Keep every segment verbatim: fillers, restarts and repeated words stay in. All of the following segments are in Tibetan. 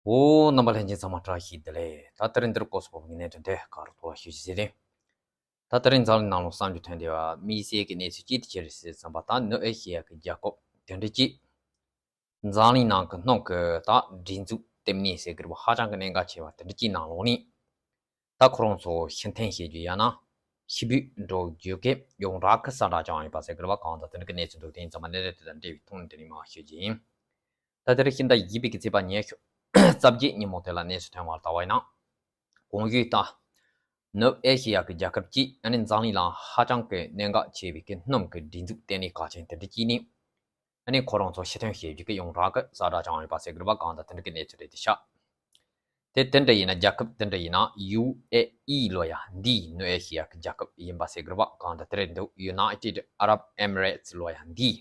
འོ། རྣམ་པ་ལྷན་རྒྱས་ཚང་མ་བཀྲ་ཤིས་བདེ་ལེགས། ད་དེ་རིང་འདིར་སྐོར་སོགས་ཀྱི་གནད་དོན་དེ་ག་རུ་ཐོག་ཞུ་ཞིག་ཟེར་ཏེ། ད་དེ་རིང་འཛམ་གླིང་ནང་ལ་གསར་འགྱུར་ཐོན་བསྡད་པ་དམིགས་བསལ་གྱི་གནས་ཚུལ་ཅི་ཐད་ཆེད་ཟེར་ཙམ་པ། ད་ནུབ་ཨེ་ཤི་ཡ་གི་རྒྱལ་ཁབ་དེ་འདྲ་གཅིག་འཛམ་གླིང་ནང་གི་སྣུམ་གྱི་ད་སྒྲིག་འཛུགས་ལྟེ་གནས་ཟེར་གྱི་རེད་པ། ཧ་ཅང་གི་གནད་འགག་ཆེ་བ་དེ་འདྲ་གཅིག་ནང་ལོགས་ནས། ད་ཁོ་རང་ཚོ་ཕྱིར་འཐེན་བྱེད་རྒྱུ་ཡང་ན་ཕྱིར་འབུད་འགྲོ་རྒྱུ་གི་ཡོངས་གྲགས་ཀྱི་གསལ་བསྒྲགས་བྱུང་ཡོད་པ་ཟེར་གྱི་རེད་པ། གང་ལྟར་དེ་འདྲ་གི་གནས་ཚུལ་འདུག་དེ་ཡིན་ཙང་མ་གནད་དོན་དེ་དང་འབྲེལ་བའི་ཐོག་ནས་དེ་ནས་མར་ཞུ་རྒྱུ་ཡིན། ད་དེ་རིང་ཕྱི་ཟླ་བཞི་པའི་གི་ཚེས་པ་ཉི་ཤུ་རྩ་བརྒྱད་ཉིན་མོ་དེ་ལ་གནས་ཚུལ་ཐོན་པར་ལྟ་བ་ཡིན་ན། གོང་ཞུས་ལྟར། ནུབ་ཨེ་ཤི་ཡ་གི་རྒྱལ་ཁབ་ཅིག་ཨ་ནི་འཛམ་གླིང་ལ་ཧ་ཅང་གི་གནད་འགག་ཆེ་བའི་གི་སྣུམ་གྱི་སྒྲིག་འཛུགས་ལྟེ་གནས་གལ་ཆེན་དེ་འདྲ་གཅིག་ནས། ཨ་ནི་ཁོ་རང་ཚོ་ཕྱིར་འཐེན་བྱེད་རྒྱུ་གི་ཡོངས་གྲགས་ཀྱི་གསལ་བསྒྲགས་བྱུང་ཡོད་པ་ཟེར་གྱི་རེད་པ། གང་ལྟར་དེ་འདྲ་གི་གནས་ཚུལ་རེད་དེ་ཤག་དེ་དེ་འདྲ་ཡིན་ན་རྒྱལ་ཁབ་དེ་འདྲ་ཡིན་ན་ཡུ་ཨེ་ཨི་ལབ་ཡ་འདི་ནུབ་ཨེ་ཤི་ཡ་གི་རྒྱལ་ཁབ་ཡིན་པ་ཟེར་གྱི་རེད་པ། གང་ལྟར་དེ་རེད་འདུག United Arab Emirates ལབ་ཡ་འདི།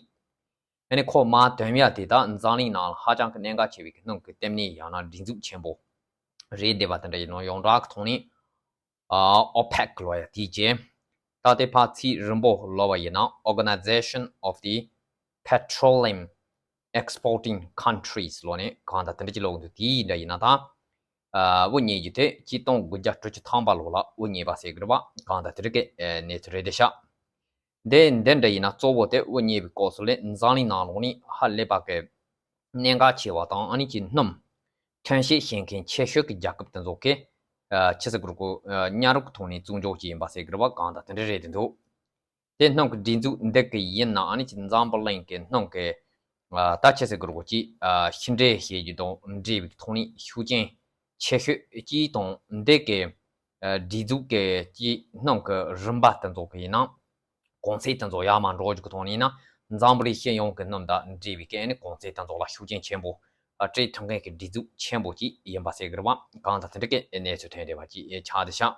ཨ་ནི་ཁོ་མར་ཐོན་ཡ་དེ་དག་འཛམ་གླིང་ནང་ལ་ཧ་ཅང་གི་གནད་འགག་ཆེ་བའི་གི་སྣུམ་གྱི་ལྟེ་གནས་ཡང་ན་སྒྲིག་འཛུགས་ཆེན་པོ་རེད་བསྡད་པ་དེ་འདྲ་ཡིན་ནོ། ཡོངས་གྲགས་ཀྱི་ཐོག་ནས་ཨ་ཨོ་པེག་ལབ་ཡ་དེའི་རྗེས། ད་དེ་ཕར་ཚིག་རིང་པོ་ལབ་པ་ཡིན་ན་Organization of the Petroleum Exporting Countries ལབ་ནས་གང་ལྟར་དེ་འདྲ་ཅིག་ལབ་འདུག་དེའི་འདྲ་ཡིན་ན་ད། ཨ་དབུ་བརྙེས་རྒྱུ་དེ་གཅིག་སྟོང་དགུ་བརྒྱ་དྲུག་ཅུ་ཐམ་པ་ལོ་ལ་དབུ་བརྙེས་པ་ཟེར་གྱི་རེད་པ། གང་ལྟར་དེ་འདྲ་གི་ཨ་གནས་ཚུལ་རེད་དེ་ཤག་དེ་འདི་འདྲ་ཡིན་ན་གཙོ་བོ་དེ་དབུ་བརྙེས་པའི་སྐབས་སུ་ལས་འཛམ་གླིང་ནང་ལོགས་ནས་ཧ་ལས་པ་གི་གནད་འགག་ཆེ་བ་དང་ཨ་ནི་ཀྱི་སྣུམ་ཐོན་སྐྱེད་བྱེད་མཁན་ཆེ་ཤོས་ཀྱི་རྒྱལ་ཁབ་དེ་ཚོ་གི་ཨ་ཆི་ཟེར་དགོས་རེད་གོ་ཨ་ཉ་རིགས་ཐོག་ནས་བཙུགས་འཇོག་བྱས་ཡིན་པ་ཟེར་གྱི་རེད་པ། གང་ལྟར་དེ་འདྲ་རེད་དེ་འདུག་དེ་སྣུམ་གྱི་སྒྲིག་འཛུགས་འདི་གི་ཡིན་ན་ཨ་ནི་ཀྱི་འཛམ་བུ་གླིང་གི་སྣུམ་གྱི་ཨ་ད་ཆི་ཟེར་དགོས་རེད་གོ་ཅིག་ཨ་ཕྱི་འདྲེན་བྱེད་རྒྱུ་དང་འབྲེལ་བའི་ཐོག་ནས་ཤུགས་རྐྱེན་ཆེ་ཤོས་ཀྱི་དང་འདི་གི་ཨ་སྒྲིག་འཛུགས་ཀྱི་ཀྱི་སྣུམ་གྱི་རིན་པ་དེ་ཚོ་གི་ཡིན་ན། གོང་ཚད་དེ་ཚོ་ཡར་མར་འགྲོ་རྒྱུ་གི་ཐོག་ནས་ཡིན་ན། འཛམ་བུ་གླིང་སྤྱི་ཡོངས་ཀྱི་སྣུམ་དང་འབྲེལ་བའི་གི་ཨ་ནི་གོང་ཚད་དེ་ཚོ་ལ་ཤུགས་རྐྱེན་ཆེན་པོ་ཨ་སྤྲད་ཐུབ་མཁན་གྱི་སྒྲིག་འཛུགས་ཆེན་པོ་ཅིག་ཡིན་པ་ཟེར་གྱི་རེད་པ། གང་ལྟར་དེ་འདྲ་གི་གནས་ཚུལ་ཐོན་བསྡད་པ་ཅིག་ཆགས་བསྡད་ཤག་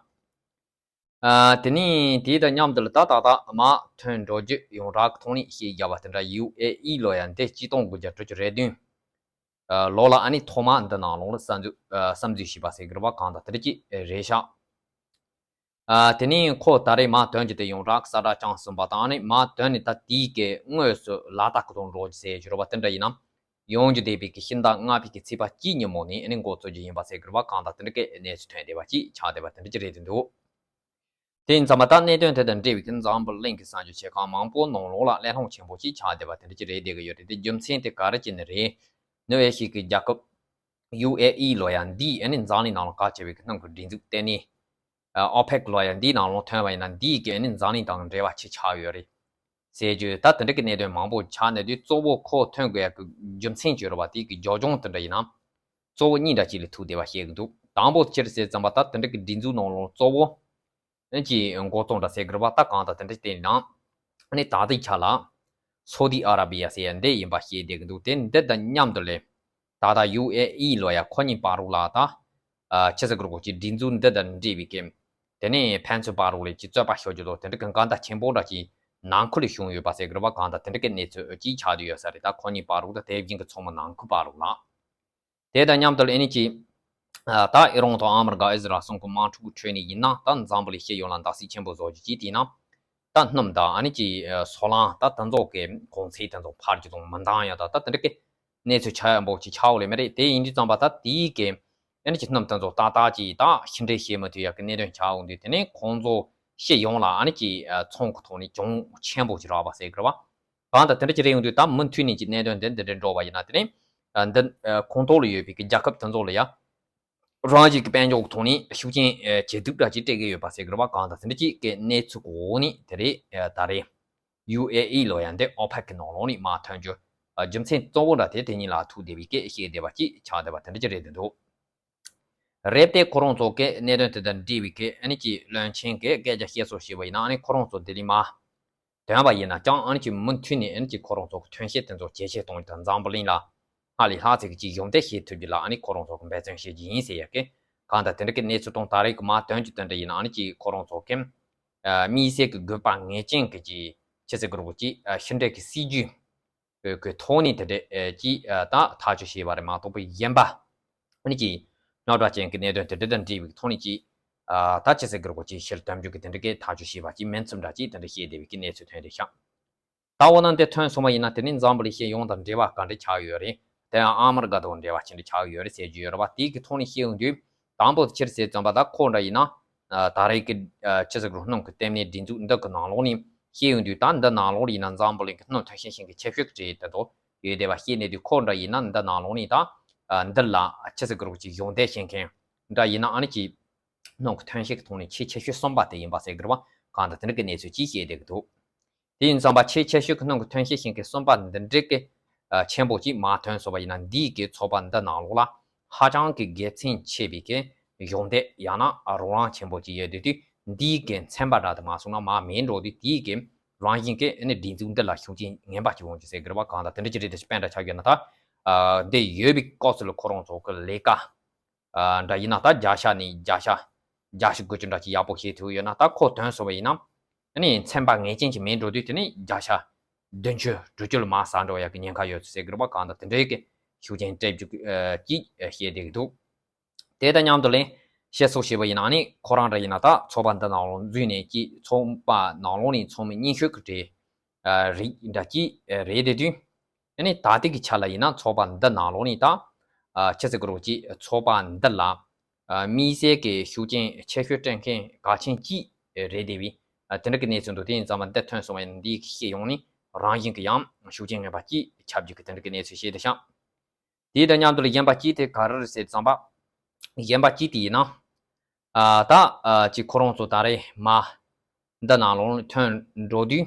ཨ་དེ་ནས་དེ་དང་མཉམ་དུ་ལ་ད་ད་ལྟ་མར་ཐོན་འགྲོ་རྒྱུ་ཡོངས་གྲགས་ཀྱི་ཐོག་ནས་ཤེས་རྒྱག་པ་དེ་འདྲ་ཡུ་ཨེ་ཨི་ལབ་ཡ་འདི་གཅིག་སྟོང་དགུ་བརྒྱ་དྲུག་ཅུ་རེ་བདུན་ཨ་ལོ་ལ་ཨ་ནི་ཐོག་མ་འདི་ནང་ལོགས་ལ་གསར་འཛུགས་ཨ་གསར་འཛུགས་བྱས་པ་ཟེར་གྱི་རེད་པ། གང་ལྟར་དེ་འདྲ་ཅིག་རེད་ཤག་ཨ་དེ་ནས་ཁོ་ད་རེས་མར་ཐོན་རྒྱུ་དེ་ཡོངས་གྲགས་གསལ་བསྒྲགས་བྱུང་ཟིན་པ་དང་ཨ་ནི་མར་ཐོན་ནས་ད་དེའི་གི་དངོས་སུ་ལག་བསྟར་གི་ཐོག་འགྲོ་རྒྱུ་ཟེར་གྱི་རེད་པ། དེ་འདྲ་ཡིན་ན་ཡོང་རྒྱུ་བསྡད་པའི་གི་ཕྱི་ཟླ་ལྔ་པའི་གི་ཚེས་པ་གཅིག་ཉིན་མོ་ནས་ཨ་ནི་འགོ་བཙུགས་རྒྱུ་ཡིན་པ་ཟེར་གྱི་རེད་པ། གང་ལྟར་དེ་འདྲ་གི་གནས་ཚུལ་ཐོན་བསྡད་པ་ཅིག་ཆགས་བསྡད་པ་དེ་འདྲ་ཅིག་རེད་དེ་འདུག་དེ་ཡིན་ཙང་མ་ད་གནད་དོན་དེ་དང་འབྲེལ་བའི་གི་འཛམ་བུ་གླིང་གི་གསར་འགྱུར་ཆེ་ཁག་མང་པོ་ནང་ལོགས་ལ་གླེང་སློང་ཆེན་པོ་ཅིག་ཆགས་བསྡད་པ་དེ་འདྲ་ཅིག་རེད་བསྡད་གི་ཡོད་རེད། དེ་རྒྱུ་མཚན་དེ་ག་རེ་བྱས་ནས་རེད། ནུབ་ཨེ་ཤི་ཡའི་རྒྱལ་ཁབ་ཡུ་ཨེ་ཨི་ལབ་ཡ་འདིས་ཨ་ནི་འཛམ་གླིང་ནང་ལ་གལ་ཆེ་བའི་གི་སྣུམ་གྱི་སྒྲིག་འཛུགས་ལྟེ་གནས་ཨོ་པེག་ལབ་ཡ་འདིའི་ནང་ལོགས་ཐོན་པ་ཡིན་ན་འདིས་གི་ཨ་ནི་འཛམ་གླིང་དང་འབྲེལ་བ་ཆེ་ཆགས་ཡོད་རེད་ཟེར་རྒྱུ། ད་དེ་འདྲ་གི་གནད་དོན་མང་པོ་ཆགས་ནས་དུས་གཙོ་བོ་ཁོ་ཐོན་དགོས་ཡ་གི་རྒྱུ་མཚན་ཅིག་ཡོད་རེད་པ། དེ་གི་རྒྱབ་ལྗོངས་དེ་འདྲ་ཡིན་ན་གཙོ་བོ་གཉིས་འདྲ་ཅིག་ལ་ཐུག་བསྡད་པ་ཤེས་གི་འདུག་དང་པོ་ཅི་རེད་ཟེར་ཙམ་པ་ད་དེ་འདྲ་གི་སྒྲིག་འཛུགས་ནང་ལོགས་གཙོ་བོ་ཨ་ནི་ཀྱི་འགོ་བཙུགས་འདྲ་ཟེར་གི་རེད་པ། ད་གང་ལྟར་དེ་འདྲ་བལྟས་ན་ཨ་ནི་ད་ལྟའི་ཆ་ལ་སོ་ཏི་ཨ་ར་བི་ཡ་ཟེར་ཡ་འདི་ཡིན་པ་ཤེས་བསྡད་གི་འདུག་དེ་འདི་དང་མཉམ་དུ་ལས་ད་ལྟ་ཡུ་ཨེ་ཨི་ལབ་ཡ་ཁོ་གཉིས་བར་རུ་ལ་ད་ཨ་ཆི་ཟེར་གི་རེད་གོ་ཅིག་སྒྲིག་འཛུགས་འདི་དང་འབྲེལ་བའི་གི་དེ་ནས་ཕན་ཚུན་བར་རུ་ལས་ཀྱི་རྩོད་པ་ཤོར་རྒྱུ་དང་དེ་འདྲ་གི་འགལ་ཟླ་ཆེན་པོ་འདྲ་ཅིག་ནང་ཁུལ་ལ་བྱུང་ཡོད་པ་ཟེར་གི་རེད་པ། གང་ལྟར་དེ་འདྲ་གི་གནས་ཚུལ་ཅིག་ཆགས་བསྡད་ཡོད་ས་རེད། ད་ཁོ་གཉིས་བར་རུ་དང་དེ་བཞིན་གི་ཚོགས་མི་ནང་ཁུལ་བར་རུ་ལ། དེ་དང་མཉམ་དུ་ཨ་ནི་ཀྱི་ཨ་ད་ཨི་རན་དང་ཨ་མི་རི་ཀ་ཨི་ཟི་རལ་གསུམ་གི་དམག་འཁྲུག་གི་ཁྲོད་ནས་ཡིན་ན་ད་འཛམ་བུ་གླིང་སྤྱི་ཡོངས་ལ་བརྡབ་གསིག་ཆེན་པོ་བཟོ་རྒྱུ་ཅིག་དེ་ཡིན་ན། ད་སྣུམ་དང་ཨ་ནི་ཀྱི་ཨ་སོལ་རླངས་ད་དེ་ཚོ་གི་གོང་ཚད་དེ་ཚོ་འཕར་རྒྱུ་དང་མི་འདང་ཡ་ད་ད་དེ་འདྲ་གི་གནས་ཚུལ་ཆགས་ཡ་འབོག་ཅིག་ཆགས་འོ་ལེ་མེ་རེད། དེ་ཡིན་དུས་ཙམ་པ་ད་དེའི་གི་ཨ་ནི་ཀྱི་སྣུམ་དེ་ཚོ་ཏག་ཏག་ཅིག་ད་ཕྱི་འདྲེན་བྱེད་མི་ཐུབ་ཡ་གི་གནད་དོན་ཆགས་འོང་དུས་དེ་ནས་ཁོང་ཚོ་སྤྱི་ཡོངས་ལ་ཨ་ནི་ཀྱི་ཨ་ཚོང་གི་ཐོག་ནས་གྱོང་ཆེན་པོ་ཅིག་རག་པ་ཟེར་གི་རེད་བ། གང་ལྟར་དེ་འདྲ་ཅིག་རེད་ཡོང་དུས་ད་མུ་མཐུད་ནས་ཀྱི་གནད་དོན་དེ་འདི་འདྲ་འགྲོ་བ་ཡིན་ན་དེ་ནས་ཨ་འདི་ཨ་ཁོངས་གཏོགས་ལ་ཡོད་པའི་གི་རྒྱལ་ཁབ་དེ་ཚོ་ལ་ཡ་རང་བཞིན་གྱི་དཔལ་འབྱོར་གྱི་ཐོག་ནས་ཤུགས་རྐྱེན་ཨ་ཇེ་སྡུག་འདྲ་ཅིག་སྤྲད་ཀྱི་ཡོད་པ་ཟེར་གི་རེད་བ། གང་ལྟར་དེ་འདྲ་ཅིག་གི་གནས་ཚུལ་གྱི་འོག་ནས་དེ་རེད། ཨ་ད་རེས་ཡུ་ཨེ་ཨི་ལབ་ཡ་འདི་ཨོ་པེག་གི་ནང་ལོགས་ནས་མར་ཐོན་རྒྱུ་ཨ་རྒྱུ་མཚན་གཙོ་བོ་འདྲ་དེ་དེ་གཉིས་ལ་ཐུག་བསྡད་པའི་སྐད་བཤད་བསྡད་པ་ཅིག་ཆགས་བསྡད་པ་དེ་འདྲ་ཅིག་རེད་འདུག་རེད་དེ་ཁོ་རང་ཚོ་གི་གནད་དོན་དེ་དང་འབྲེལ་བའི་གི་ཨ་ནི་ཀྱི་བློན་ཆེན་གྱིས་སྐད་ཆ་བཤད་སོགས་བྱས་པ་ཡིན་ན་ཨ་ནི་ཁོ་རང་ཚོ་ལྡི་ལི་མར་ཐོན་པ་ཡིན་ན་ཀྱང་ཨ་ནི་ཀྱི་མུ་མཐུད་ནས་ཨ་ནི་ཀྱི་ཁོ་རང་ཚོ་གི་ཐོན་སྐྱེད་དེ་ཚོ་ཇེ་ཆེ་གཏོང་རྒྱུ་དང་འཛམ་བུ་གླིང་ལ་སྔར་ལས་ལྷག་ཙམ་གྱི་ཀྱི་ཞབས་འདེགས་བྱེད་ཐུབ་རྒྱུ་ལ་ཨ་ནི་ཁོ་རང་ཚོ་གི་འབད་བརྩོན་བྱེད་རྒྱུ་ཡིན་ཟེར་ཡ་གི་གང་ལྟར་དེ་འདྲ་གི་གནས་ཚུལ་དང་ད་རེས་ཀྱི་མར་ཐོན་རྒྱུ་དེ་འདྲ་ཡིན་ན་ཨ་ནི་ཀྱི་ཁོ་རང་ཚོ་གི་ཨ་དམིགས་བསལ་གྱི་དགོས་པ་ངེས་ཅན་གྱི་ཀྱི་ཆི་ཟེར་གི་རེད་གོ་ཅིག་ཨ་ཕྱི་འབྲེལ་གྱི་སྲིད་ཇུས་གི་ཐོག་ནས་དེ་འདྲ་ཨེ་ཅིག་ཨ་ད་ཐག་གཅོད་བྱས་པ་རེད་མ་གཏོགས་པའི་གཞན་པ་ཨ་ནི་ཀྱི་རྙོག་དྲ་ཅན་གྱི་གནད་དོན་དེ་འདྲ་དང་འབྲེལ་བའི་ཐོག་ནས་ཀྱི་ཨ་ད་ཆི་ཟེར་གི་རེད་གོ་ཅིག་ཕྱིར་དོན་འགྱུར་གྱི་དེ་འདྲ་གི་ཐག་གཅོད་བྱས་པ་ཅིག་མིན་ཙམ་འདྲ་ཅིག་དེ་འདྲ་བཤད་བསྡད་པའི་གི་གནས་ཚུལ་ཐོན་རེད་ཤག་ད་འོ་ན་འདི་ཐོན་སོང་བ་ཡིན་ན་དེ་ནི་འཛམ་བུ་གླིང་སྤྱི་ཡོངས་དང་འབྲེལ་བ་ག་འདྲ་ཆགས་ཡོད་རེད། དེ་ཡང་ཨ་མི་རི་ཀ་དང་འབྲེལ་བ་ཅི་འདྲ་ཆགས་ཡོད་རེད་ཟེར་གྱི་ཡོད་རེད་བ། དེའི་གི་ཐོག་ནས་བཤད་ཡོང་དུས་དང་པོ་ཕྱིར་ཟེར་ཙམ་པ་ད་ཁོ་འདྲ་ཡིན་ན་ད་རེས་ཀྱི་ཆི་ཟེར་དགོས་རེད། སྣུམ་གྱི་ལྟེ་གནས་སྒྲིག་འཛུགས་འདི་གི་ནང་ལོགས་ནས་བཤད་ཡོང་དུས་ད་འདི་ནང་ལོགས་ལ་ཡིན་ན་འཛམ་བུ་གླིང་གི་སྣུམ་ཐོན་སྐྱེད་བྱེད་མཁན་ཆེ་ཤོས་ཀྱི་གྲས་དེ་ཚོ་ཡོད་བསྡད་པ་བཤད་གནས་དུས་ཁོ་འདྲ་ཡིན་ན་འདི་ནང་ལོགས་ནས་ད་འདི་ལ་ཆི་ཟེར་དགོས་རེད། ཅིག་གཞོགས་འདེགས་བྱེད་མཁན་འདྲ་ཡིན་ན་ཨ་ནི་ཅིག་སྣུམ་གྱི་ཐོན་སྐྱེད་ཀྱི་ཐོག་ནས་ཆེས་ཆེ་ཤོས་གསུམ་པ་དེ་ཡིན་པ་ཟེར་གི་རེད་བ། གང་ལྟར་དེ་འདྲ་གི་གནས་ཚུལ་ཅིག་བཤད་བསྡད་ཀྱི་འདུག་དེ་ཡིན་ཙང་པ་ཆེས་ཆེ་ཤོས་ཀྱི་སྣུམ་གྱི་ཐོན་སྐྱེད་བྱེད་མཁན་གསུམ་པ་འདི་འདྲའི་གི་ཆེན་པོ་ཅིག་མར་ཐོན་སོང་བ་ཡིན་ན་འདིའི་གི་ཚོགས་པ་འདི་ནང་ལོགས་ལ་ཧ་ཅང་གི་དགེ་མཚན་ཆེ་བའི་གི་གཞོགས་འདེགས་ཡང་ན་རོགས་རམ་ཆེན་པོ་ཅིག་ཡོད་དུས་དུས་འདིའི་གི་ཚན་པ་འདྲ་དུ་མ་སོང་ན་མར་མེད་འགྲོ་དུས་དེའི་གི་རང་བཞིན་གི་ཨ་ནི་སྒྲིག་འཛུགས་འདི་ལ་ཤུགས་རྐྱེན་ངན་པ་ཅིག་འོང་རྒྱུ་ཟེར་གི་རེད་བ། གང་ལྟར་དེ་འདྲ་ཅིག་རེད། དེ་དཔེ་འདྲ་ཆགས་ཡོད་ན་ད་འདི་ཡོད་པའི་སྐབས་སུ་ལ་ཁོ་རང་ཚོ་གི་ལས་ཀ་འདྲ་ཡིན་ན་ད་བརྒྱ་ཆ་ནས་བརྒྱ་ཆ་བརྒྱད་ཅུ་དགུ་བཅུ་འདྲ་ཅིག་ཡག་པོ་བྱེད་ཐུབ་ཡོད་ན་ད་ཁོ་ཐོན་སོང་བ་ཡིན་ན་ཨ་ནི་ཚན་པ་ངེས་ཅན་ཅིག་མེད་འགྲོ་དུས་དེ་ནི་བརྒྱ་ཆ་བདུན་ཅུ་དྲུག་ཅུ་ལ་མར་ཟག་འགྲོ་ཡག་གི་ཉེན་ཁ་ཡོད་ཟེར་གི་རེད་བ། གང་ལྟར་དེ་འདྲའི་གི་ཤུགས་རྐྱེན་སྤྲད་རྒྱུ་ཅིག་བཤད་བསྡད་ཀྱི་འདུག་དེ་དང་མཉམ་དུ་ལན་བཤད་སོགས་བྱས་པ་ཡིན་ན་ཨ་ནི་ཁོ་རང་འདྲ་ཡིན་ན་ད་ཚོགས་པ་འདི་ནང་ལོགས་འཛུལ་ནས་ཀྱི་ཚོགས་པ་ནང་ལོགས་ནས་ཚོགས་མི་རྙིང་ཤོས་ཀྱི་གྲས་རིགས་འདྲ་ཅིག་རེད་དེ་དུས། ཨ་ནི་ད་ལྟའི་གི་ཆ་ལ་ཡིན་ན་ཚོགས་པ་འདི་ནང་ལོགས་ནས་ད་ཨ་ཆི་ཟེར་དགོས་རེད། ཅིག་ཚོགས་པ་འདི་ལ་ཨ་དམིགས་བསལ་གྱི་ཤུགས་རྐྱེན་ཆེ་ཤོས་སྤྲད་མཁན་གལ་ཆེན་གཅིག་རེད་བསྡད་པའི་ཨ་དེ་འདྲ་གི་གནས་ཚུལ་འདུག་དེ་ཡིན་ཙང་མ་འདི་ཐོན་སོང་བ་ཡིན་ན་འདིའི་གི་ཤེས་ཡོང་ནས་རང་བཞིན་གི་ཡང་ཤུགས་རྐྱེན་ངན་པ་གཅིག་ཁྱབ་རྒྱུ་གི་དེ་འདྲ་གི་གནས་ཚུལ་བཤད་དེ་ཤག་དེ་དང་མཉམ་དུ་ལ་གཞན་པ་གཅིག་དེ་ག་རེ་རེད་ཟེར་ཙམ་པ། གཞན་པ་གཅིག་དེ་ཡིན་ན། ཨ་ད་ཨ་ཅིག་ཁོ་རང་ཚོ་ད་རེས་མ་འདི་ནང་ལོགས་ཐོན་འགྲོ་དུས།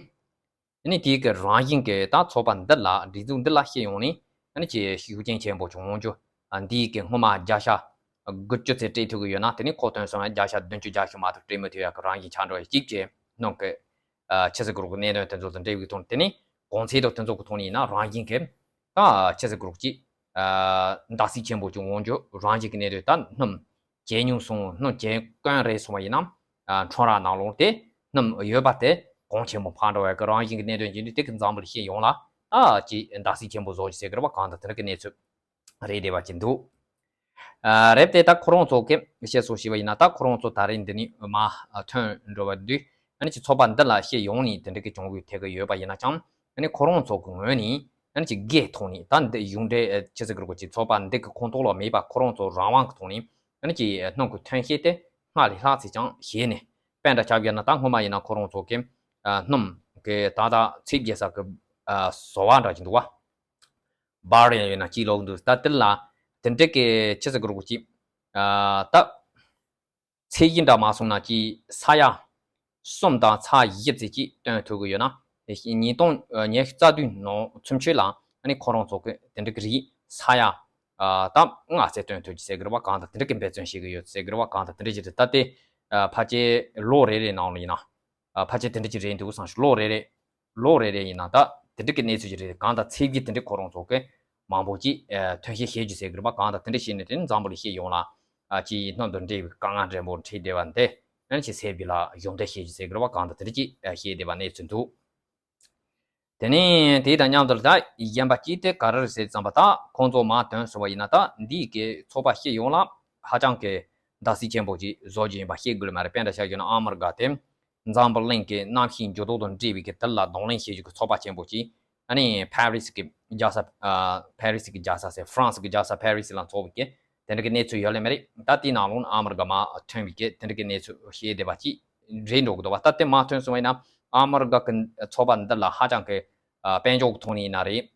ཨ་ནི་དེའི་གི་རང་བཞིན་གི་ད་ཚོགས་པ་འདི་ལ་སྒྲིག་འཛུགས་འདི་ལ་ཤེས་ཡོང་ནས་ཨ་ནི་ཅིག་ཤུགས་རྐྱེན་ཆེན་པོ་ཅིག་འོང་རྒྱུ། ཨ་འདིའི་གི་སྔོན་མ་བརྒྱ་ཆ་དགུ་བཅུ་ཙམ་སྤྲད་ཐུབ་ཀྱི་ཡོད་ན་དེ་ནི་ཁོ་ཐོན་སོང་ན་བརྒྱ་ཆ་བདུན་ཅུ་བརྒྱད་ཅུ་མ་གཏོགས་སྤྲད་མི་ཐུབ་ཡག་གི་རང་བཞིན་ཆགས་འགྲོ་ཡག་གཅིག་བྱས་སྣུམ་གི་ཨ་ཆི་ཟེར་དགོས་རེད། གནད་དོན་དེ་ཚོ་དང་འབྲེལ་བའི་ཐོག་ནས་དེ་ནི་གོང་ཚད་དང་དེ་ཚོ་གི་ཐོག་ནས་ཡིན་ན་རང་བཞིན་གྱི་ད་ཆི་ཟེར་དགོས་རེད། ཅིག་ཨ་འདག་སྲིད་ཆེན་པོ་ཅིག་འོང་རྒྱུ་རང་བཞིན་གྱི་གནད་དོན། ད་སྣུམ་བརྗེ་ཉུང་སོང་། སྣུམ་བརྗེ་དཀོན་རེད་སོང་བ་ཡིན་ན་ཨ་ཁྲོམ་ར་ནང་ལོགས་དེ་སྣུམ་ཡོད་པ་དེ་གོང་ཆེན་པོ་འཕར་འགྲོ་བའི་གི་རང་བཞིན་གྱི་གནད་དོན་ཅིག་འདུག་དེ་གི་འཛམ་བུ་གླིང་སྤྱི་ཡོངས་ལ་ད་ཅིག་འདག་སྲིད་ཆེན་པོ་བཟོ་རྒྱུ་ཟེར་གི་རེད་བ། གང་ལྟར་དེ་འདྲ་གི་གནས་ཚུལ་རེད་བསྡད་པ་ཅིག་འདུག་ཨ་རེད་དེ་ད་ཁོ་རང་ཚོ་གི་བཤད་སྲོལ་ཞིག་པ་ཡིན་ན་ད་ཁོ་རང་ཚོ་ད་རེས་འདི་ནས་མར་ཐོན་འགྲོ་བ་འདུག་ཨ་ནི་ཅིག་ཚོགས་པ་འདི་ལ་སྤྱི་ཡོངས་ནས་དེ་འདྲ་གི་གྱོང་གུད་ཐེབས་ཀྱི་ཡོད་པ་ཡིན་ན་ཅང་ཨ་ནི་ཁོ་རང་ཚོ་གི་ངོས་ནས་ཨ་ནི་ཅིག་སྒེར་ཐོག་ནས་ད་འདི་གཞུང་འབྲེལ་ཆི་ཟེར་གི་རེད། ཅིག་ཚོགས་པ་འདི་གི་ཁོངས་གཏོགས་ལ་མེད་པ་ཁོ་རང་ཚོ་རང་དབང་གི་ཐོག་ནས་ཨ་ནི་ཅིག་སྣུམ་གི་ཐོན་སྐྱེད་དེ་སྔར་ལས་ལྷག་ཙམ་ཅིག་བྱས་ནས་དཔེ་འདྲ་ཆ་བཞག་ན་ད་སྔོན་མ་ཡིན་ན་ཁོ་རང་ཚོ་གི་སྣུམ་གི་ད་ལྟ་ཚད་བརྒྱབ་ས་གི་བཟོ་བ་འདྲ་ཅིག་འདུག་བ། བར་ཡང་ཡོད་ན་གཅིག་ལོག་འདུག་ད་དེ་ལ་དེ་འདྲ་གི་ཆི་ཟེར་དགོས་རེད། ཅིག་ཨ་ད་ཚད་གཞི་འདྲ་མ་སོང་ན་ཅིག་ས་ཡ་གསུམ་དང་ཚེག་བཞི་ཙམ་ཅིག་བཏོན་ཐུབ་ཀྱི་ཡོད་ན་ཉིས་སྟོང་ཉི་ཤུ་རྩ་བདུན་ནང་ཚུན་ཆོད་ལ་ཨ་ནི་ཁོ་རང་ཚོ་གི་དེ་འདྲ་གི་རིགས་ས་ཡ་ཨ་ད་ལྔ་ཙམ་བཏོན་ཐུབ་ཀྱི་ཟེར་གི་རེད་བ། གང་ལྟར་དེ་འདྲ་གི་འབད་བརྩོན་བྱེད་ཀྱི་ཡོད་ཟེར་གི་རེད་བ། གང་ལྟར་དེ་འདྲ་ཅིག་རེད། ད་དེ་ཨ་ཕལ་ཆེར་ལོ་རེ་རེ་ནང་ལ་ཡིན་ན། ཨ་ཕལ་ཆེར་དེ་འདྲ་ཅིག་རེད་འདུག་བསམ་ཞིག་ལོ་རེ་རེ། ལོ་རེ་རེ་ཡིན་ན་ད་དེ་འདྲ་གི་གནས་ཚུལ་ཅིག་རེད། གང་ལྟར་ཚད་གཞི་དེ་འདྲ་ཁོ་རང་ཚོ་གི་མང་པོ་ཅིག་ཨ་ཐོན་སྐྱེད་བྱེད་རྒྱུ་ཟེར་གི་རེད་པ། གང་ལྟར་དེ་འདྲ་བྱས་ནས་དེ་ནི་འཛམ་བུ་གླིང་སྤྱི་ཡོངས་ལ་ཨ་ཅིག་སྣུམ་དང་འབྲེལ་བའི་དཀའ་ངལ་འདྲ་པོ་འཕྲད་བསྡད་པ་འདི་ཨ་ཅིག་སེལ་རྒྱུ་ལ་གཞོགས་འདེགས་བྱེད་རྒྱུ་ཟེར་གི་རེད་པ། གང་ལྟར་དེ་འདྲ་ཅིག་ཨ་བཤད་བསྡད་པ་གནས་ཚུལ་འདུག་དེ་ནས་དེ་དང་མཉམ་དུ་ད་གཞན་པ་གཅིག་དེ་ག་རེ་རེད་ཟེར་ཙམ་པ། ད་ཁོང་ཚོ་མར་ཐོན་སོང་བ་ཡིན་ན་ད་འདིའི་གི་ཚོགས་པ་སྤྱི་ཡོངས་ལ་ཧ་ཅང་གི་འདག་སྲིད་ཆེན་པོ་ཅིག་བཟོ་རྒྱུ་ཡིན་པ་བཤད་དགོས་མ་རེད། དཔེ་འདྲ་ཆ་བཞག་ན་ཨ་མི་རི་ཀ་དེ་འཛམ་བུ་གླིང་གི་གནམ་གཤིས་འགྱུར་ལྡོག་དང་འབྲེལ་བའི་གི་དེ་ལ་གདོང་ལེན་བྱེད་རྒྱུ་གི་ཚོགས་པ་ཆེན་པོ་ཅིག་ཨ་ནི་ཕ་རི་སི་གི་རྒྱལ་ས་ཨ་ཕ་རི་སི་གི་རྒྱལ་ས་ཟེར། ཧྥ་རན་སི་གི་རྒྱལ་ས་ཕ་རི་སི་ལ་འཚོགས་པའི་གི་དེ་འདྲ་གི་གནས་ཚུལ་ཡོད་ལེ་མ་རེད། ད་དེའི་ནང་ལོགས་ནས་ཨ་མི་རི་ཀ་མར་ཐོན་པའི་གི་དེ་འདྲ་གི་གནས་ཚུལ་བཤད་བསྡད་པ་ཅིག་རེད་འགྲོ་གི་འདུག་བ། ད་དེ་མར་ཐོན་སོང་བ་ཡིན་ན་ཨ་མི་རི་ཀ་གི་ཚོགས་པ་འདི་ལ་ཧ་ཅང་གི་ཨ་དཔལ་འབྱོར་གི་ཐོག་ནས་ཡིན་ན་རེད།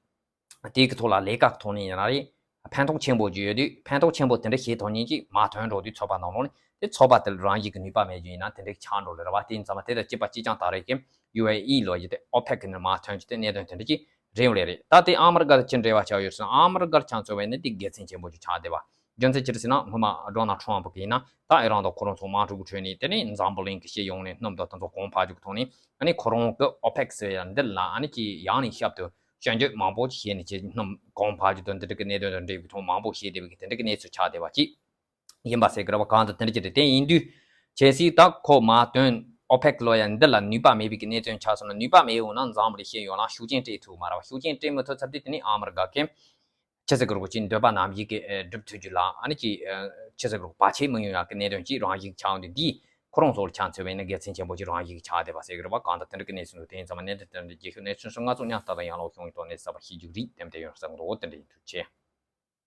དེའི་གི་ཐོག་ལ་ལས་ཀ་གི་ཐོག་ནས་ཡིན་ན་རེད། ཕན་ཐོགས་ཆེན་པོ་ཅིག་ཡོད་དུས་ཕན་ཐོགས་ཆེན་པོ་དེ་འདྲ་བྱེད་ཐུབ་མཁན་ཅིག་མར་ཐོན་འགྲོ་དུས་ཚོགས་པ་ནང་ལོགས་ནས་དེ་ཚོགས་པ་དེ་ལ་རང་བཞིན་གི་ནུས་པ་མེད་རྒྱུ་ཡིན་ན་དེ་འདྲ་ཆགས་འགྲོ་ལེ་རེད་བ། དེ་ཡིན་ཙང་མ་དེ་དང་གཅིག་པ་གཅིག་རྐྱང་ད་རེས་ཀྱི་ཡུ་ཨེ་ཨི་ལོ་ཡི་དེ་ཨོ་པེག་གི་ནང་མར་ཐོན་རྒྱུ་དེ་གནད་དོན་དེ་འདྲ་ཅིག་རེད་ཡོང་ལེ་རེད། ད་དེ་ཨ་མི་རི་ཀ་དང་ཅི་འབྲེལ་བ་ཆགས་ཡོད་ཟེར་ན་ཨ་མི་རི་ཀར་ཆ་མཚོན་པ་ཡིན་ན་དེ་དགེ་མཚན་ཆེན་པོ་ཅིག་ཆགས་བསྡད་པ། རྒྱུ་མཚན་ཅི་རེད་ཟེར་ན་སྔོན་མ་ཌོ་ནལ་ཊམ་གིས་ཡིན་ན་ད་ཨི་རན་དང་ཁོ་རང་ཚོ་དམག་འཁྲུག་གི་ཁྲོད་ནས་དེ་ནས་འཛམ་བུ་གླིང་གི་སྤྱི་ཡོངས་ནས་སྣུམ་དང་དེ་ཚོ་གོང་འཕར་རྒྱུ་གི་ཐོག་ནས་ཨ་ནི་ཁོ་རང་གི་ཨོ་པེག་ཟེར་ཡ་འདི་ལ་ཨ་ནི་ཅིག་ཡང་ནས་ཞབས་ཏུ་སྐྱོན་བརྗོད་མང་པོ་ཅིག་བྱས་ནས་ཅིག་སྣུམ་གོང་འཕར་རྒྱུ་དང་འདི་འདྲ་གི་གནད་དོན་དང་འབྲེལ་བའི་ཐོག་མང་པོ་བཤད་བསྡད་པའི་གི་དེ་འདྲ་གི་གནས་ཚུལ་ཆགས་བསྡད་པ་ཅིག་ཡིན་པ་ཟེར་གི་རེད་བ། གང་དང་དེ་འདྲ་ཅིག་རེད། དེ་ཡིན་དུས་གལ་སྲིད་ད་ཁོ་མར་ཐོན་ཨོ་པེག་ལོ་ཡ་འདི་ལ་ནུས་པ་མེད་པའི་གི་གནད་དོན་ཆགས་སོང་ན་ནུས་པ་མེད་འོང་ན་འཛམ་བུ་གླིང་སྤྱི་ཡོངས་ལ་ཤུགས་རྐྱེན་སྤྲད་ཐུབ་མ་རེད་བ། ཤུགས་རྐྱེན་སྤྲད་མི་ཐུབ་ཚར་དུས་དེ་ནི་ཨ་མི་རི་ཀ་གི་ཆི་ཟེར་དགོས་རེད། ཁོ་ཅིག་འདོད་པ་རྣམས་ཀྱིས་ཀྱི་ཨེ་སྒྲུབ་ཐུབ་རྒྱུ་ལ་ཨ་ནི་ཅིག་ཨེ་ཆི་ཟེར་དགོས་རེད། བར་ཆད་མི་ཡོང་ཡག་གི་གནད་དོན་ཅིག་རང་བཞིན་ཆགས་ཡོང་དུས་འདིས་ཁོ་རང་ཚོ་ལ་ཆ་མཚོན་པ་ཡིན་ན་དགེ་མཚན་ཆེན་པོ་ཅིག་རང་བཞིན་ཆགས་བསྡད་པ་ཟེར་གི་རེད་བ། གང་ལྟར་དེ་འདྲ་གི་གནས་ཚུལ་འདུག་དེ་ཡིན་ཙང་མ་གནད་དོན་དེ་འདྲ་རྒྱས་ཤོས་གནས་ཚུལ་སོ་ལྔ་ཚོ་མཉམ་ལྟ་དང་ཡང་ལོག་བྱུང་ཡོད་དོ་གནས་ཚུལ་གསར་པ་ཤེས་རྒྱུ་རིགས་དེ་འདྲ་ཡོང་བསམ་འདུག་དེ་འདྲ་ཡིན། ཐུགས་རྗེ་ཆེ།